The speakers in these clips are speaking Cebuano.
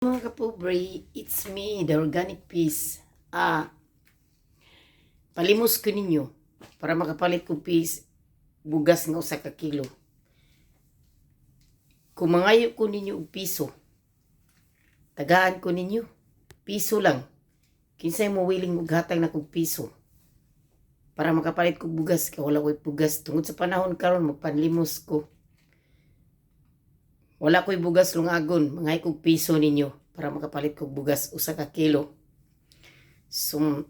Mga kapobre, it's me, the Organic Peace. Palimos ko ninyo para makapalit kong piece bugas nga 1 ka kilo. Kung mangayo ko ninyo og piso, tagaan ko ninyo. Piso lang. Kinsay mo willing maghatag na kog piso para makapalit kog bugas kay wala ko'y bugas tungod sa panahon karon, magpanlimos ko. Wala ko'y bugas lungagon, mangay kog piso ninyo para makapalit kog bugas 1 ka kilo. So,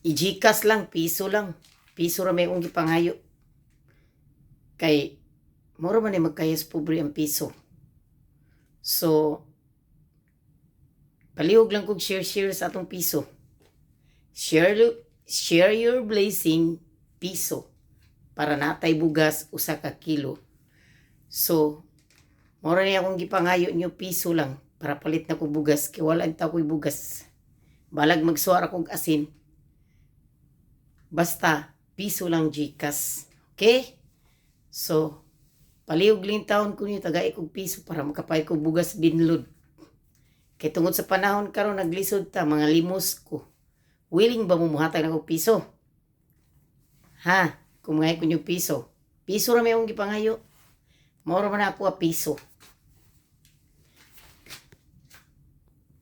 i-GCash lang, piso lang. Piso ra may akong gipangayo. Kay, mura man ni magkayas pobre ang piso. So, palihog lang kog share-share sa atong piso. Share, share your blessing, piso. Para natay bugas 1 ka kilo. So, mora ni akong gipangayo niyo, piso lang para palit na ko bugas kay wala ta ko'y bugas. Balag magsuwar akong asin. Basta piso lang, GCash. Okay? So, palihog lang taon ko niyo tagay kog piso para makapalit kog bugas binlod. Kay tungod sa panahon karon naglisod ta, mga limos ko. Willing ba mo muhatag na kog piso? Ha? Kung mangay ko niyo piso. Piso ra may akong gipangayo. Mao ra man ako a piso.